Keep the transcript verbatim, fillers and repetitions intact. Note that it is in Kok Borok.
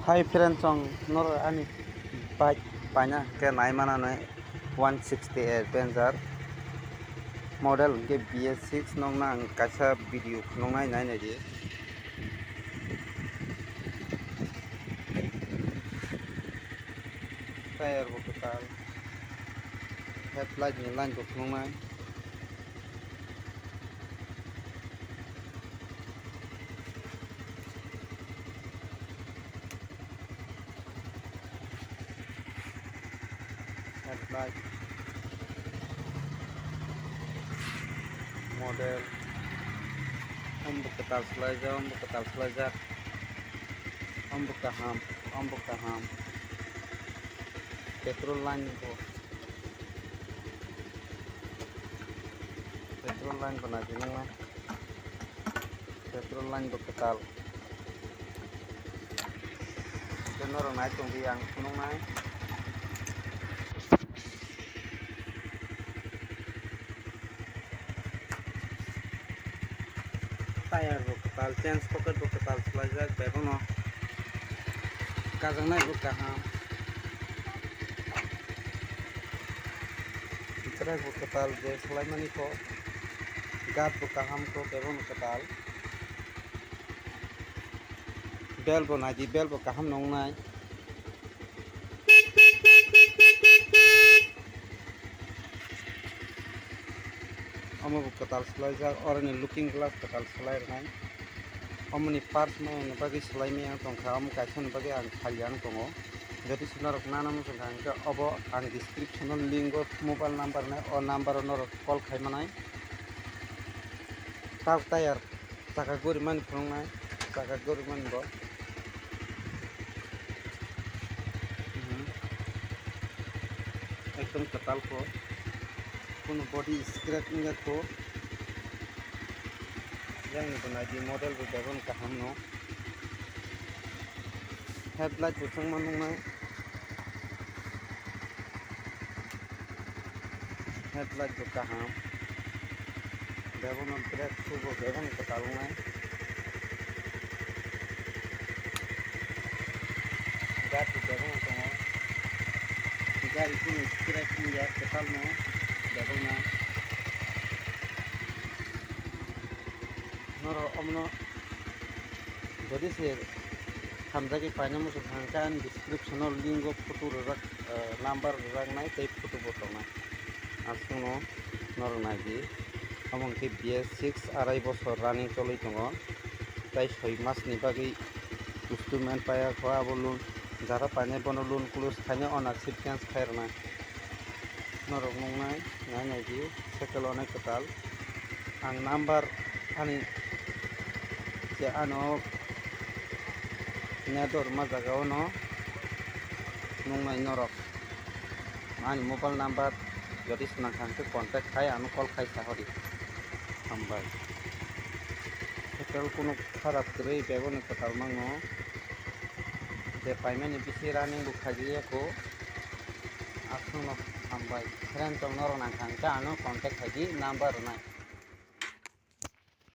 Hi friend, chwng norok ani bike paina hwnkhe nai mano nai one sixty Avenger model hwnkhe B S six nokna ang kaisa video phunuknai nai naidi. Tire bo kwtal, headlight ni line bo phunuknai. Headlight, model, ombo kwtal swlaijak, ombo kwtal swlaijak, ombo kaham, ombo kaham, petrol line bo, petrol line bo naidi nuknai. Petrol line bo kwtal. Hwnkhe norok nai tongdi ang phunuknai. Tire bo kwtal, change pocket bo kwtal swlaijak, bebono kajaknai bo kaham. Brake bo kwtal je swlaimani kok, guard bo kaham kok, bebono kwtal. Bel bo naidi, bel bo kaham nongnai. Omo bo kwtal swlaijak, oroni looking glass kwtal swlai rwnai. Omoni parts maya ni bagwi swlai maya wng tongkha, omo kaisa ni bagwi ang khali ang tongo. Jodi se norok nana muchung kha hwnkhe obo ang description o link o mobile number rwnai, o number o norok call khai manai. Tok tire. Chaka gori mani phunuknai, chaka gori mani bo. Mhm. Ekdom kwtal kho. Kuno body scratch wngya kho. Yang ni bo naidi model bo beboni kaham no. Headlight bo chwngma nuknai. Headlight bo kaham. Bebono brake shoe bo bebono kwtal wngnai. Gari bebono tongo. Gari kunu scratch wngya kwtalno bebono. Norok omono jodi se hamjagwi paina muchung kha hwnkhe ani description o link o photo rwjak, eh, number rwjaknai tei photo bo tongnai. Aswkno norok naidi, omo hwnkhe B S six arai bosor running choli tongo, tei soi mas ni bagwi installment paiya kho abo loan, jara painai bono loan close khainai ownership change khai rwnai. Norok nuknai nai naidi, cycle onek kwtal. Ang number ani je ano net rwma jaga o no nuknai norok. Ani mobile number jodi se nang kha hwnkhe contact khai ano call khai sa hori. Hambai. Cycle kunu kharap kwrwi, bebono kwtal mango. Je paimani bisi running bo khaijak ya kho. Aswkno hambai. Friend tong norok nang kha hwnkhe ano contact khai di, number rwnai.